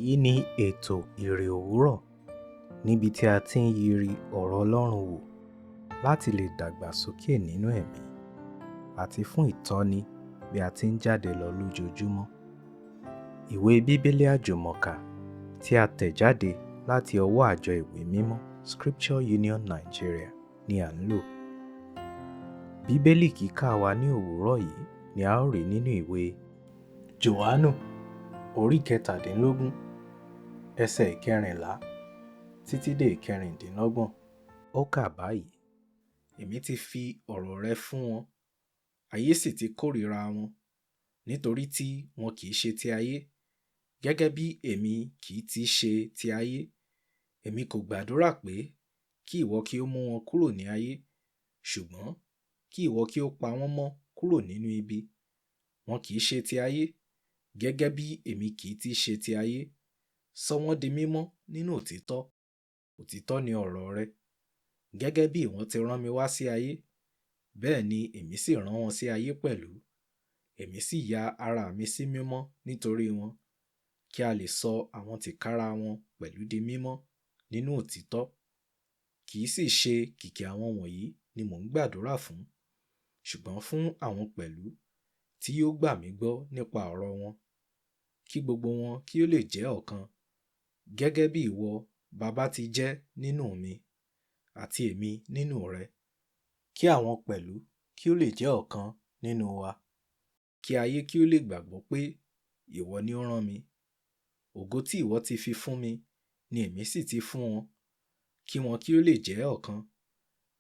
Èyí ni ètò Ìrè Òwúrọ̀ níbi tí a ti ń yiri ọ̀rọ̀ Ọlọ́run wò láti lè dàgbàsókè nínú ẹ̀mí àti fún ìtọ́ni bí a ti ń jáde lọ lójoojúmọ́. Ìwé Bíbélì Àjùmọ̀kà tí a tẹ̀ jáde láti ọwọ́ àjọ ìwé mímọ́ Scripture Union Nigeria ni à ń lò. Bíbélì kíkà wa ní òwúrọ̀ yìí ni a ó rí nínú ìwé Jòhánù orí 17 ẹsẹ̀ 14 títí dé 26. Ó kà báyìí: Èmi ti fi ọ̀rọ̀ rẹ fún wọn, ayé sì ti kórìíra wọn, nítorí tí wọn kì í ṣe ti ayé, gẹ́gẹ́ bí èmi kì í ti ṣe ti ayé. Èmi kò gbàdúrà pé kí ìwọ kí ó mú wọn kúrò ní ayé, ṣùgbọ́n kí ìwọ kí ó pa wọ́n mọ́ kúrò nínú ibi. Wọn kì í ṣe ti ayé, gẹ́gẹ́ bí èmi kì í ti ṣe ti ayé. Sọ wọ́n di mímọ́ nínú òtítọ́. Òtítọ́ ni ọ̀rọ̀ rẹ. Gẹ́gẹ́ bí ìwọ ti rán mi wá sí ayé, bẹ́ẹ̀ ni èmi sì rán wọn sí ayé pẹ̀lú. Èmi sì ya ara mi sí mímọ́ nítorí wọn, kí a lè sọ àwọn tìkára wọn pẹ̀lú di mímọ́ nínú òtítọ́. Kì í sì ṣe kìkì àwọn wọ̀nyí ni mò ń gbàdúrà fún, ṣùgbọ́n fún àwọn pẹ̀lú tí yóò gbà mí gbọ́ nípa ọ̀rọ̀ wọn, kí gbogbo wọn kí ó lè jẹ́ ọ̀kan, gẹ́gẹ́ bí ìwọ, Baba, ti jẹ́ nínú mi, àti èmi nínú rẹ, kí àwọn pẹ̀lú kí ó lè jẹ́ ọ̀kan nínú wa, kí ayé kí ó lè gbàgbọ́ pé ìwọ ni ó rán mi. Ògo tí ìwọ ti fi fún mi ni èmi sì ti fún wọn, kí wọn kí ó lè jẹ́ ọ̀kan,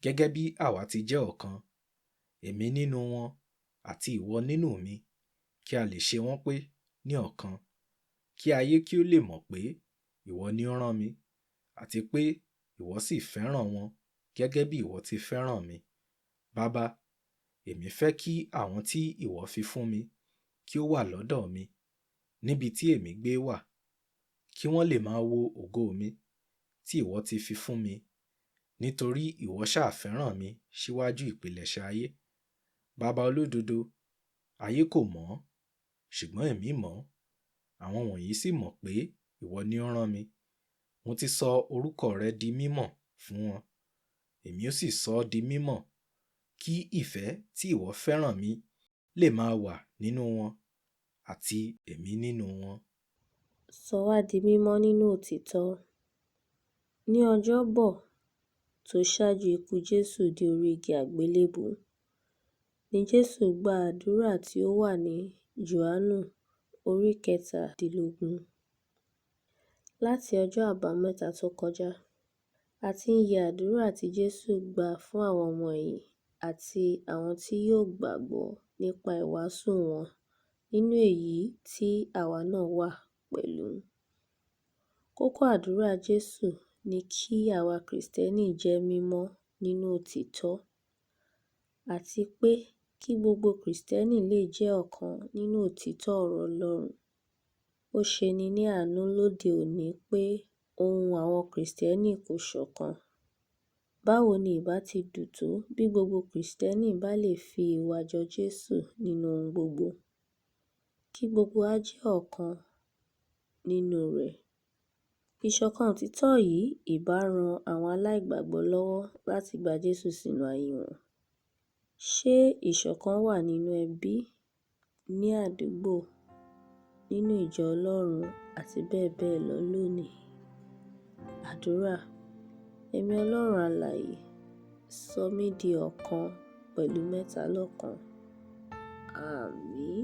gẹ́gẹ́ bí àwa ti jẹ́ ọ̀kan, èmi nínú wọn àti ìwọ nínú mi, kí a lè ṣe wọ́n pé ní ọ̀kan, kí ayé kí ó lè mọ̀ pé ìwọ ni ó rán mi, àti pé ìwọ sì fẹ́ràn wọn gẹ́gẹ́ bí ìwọ ti fẹ́ràn mi. Baba, èmi fẹ́ kí àwọn tí ìwọ fi fún mi kí ó wà lọ́dọ̀ mi, níbi tí èmi gbé wà, kí wọ́n lè máa wo ògo mi tí ìwọ ti fi fún mi, nítorí ìwọ sá fẹ́ràn mi síwájú ìpilẹ̀ṣẹ̀ ayé. Baba olódodo, ayé kò mọ̀ ọ́, ṣùgbọ́n èmi mọ̀ ọ́. Àwọn wọ̀nyí sì mọ̀ pé ìwọ ni ó rán mi. Mo ti sọ orúkọ rẹ di mímọ̀ fún wọn, èmi ó sì sọ ọ́ di mímọ̀, kí ìfẹ́ tí ìwọ fẹ́ràn mi lè máa wà nínú wọn, àti èmi nínú wọn. Sọ wá di mímọ́ nínú òtítọ́. Ní ọjọ́bọ̀ tó ṣáájú ikú Jésù dé orí igi àgbélébùú ni Jésù gba àdúrà tí ó wà ní Jòhánù orí 17. Láti ọjọ́ Àbámẹ́ta tó kọjá, a ti ń yẹ àdúrà tí Jésù gbà fún àwọn ọmọ ẹ̀yìn àti àwọn tí yóò gbàgbọ́ nípa ìwàásù wọn nínú èyí tí àwa náà wà pẹ̀lú. Kókó àdúrà Jésù ni kí àwa Kìrìsìtẹ́nì jẹ́ mímọ́ nínú òtítọ́, àti pé kí gbogbo Kìrìsìtẹ́nì lè jẹ́ ọ̀kan nínú òtítọ́ ọ̀rọ̀ Ọlọ́run. Ó ṣeni ní àánú lóde òní pé ohùn àwọn Kìrìsìtẹ́nì kò ṣọ̀kan. Báwo ni ìbá ti dùn tó bí gbogbo Kìrìsìtẹ́nì bá lè fi ìwà jọ Jésù nínú ohun gbogbo, kí gbogbo wa jẹ́ ọ̀kan nínú rẹ̀. Ìṣọ̀kan òtítọ́ yìí ìbá ran àwọn aláìgbàgbọ́ lọ́wọ́ láti gba Jésù sínú ayé wọn. Ṣé ìṣọ̀kan wà nínú ẹbí, ní àdúgbò, nínú ìjọ Ọlọ́run àti bẹ́ẹ̀ bẹ́ẹ̀ lọ lónìí? Àdúrà. Ẹ̀mí Ọlọ́run alààyè, sọ mí di ọ̀kan pẹ̀lú mẹ́talọ́kan. Àmín.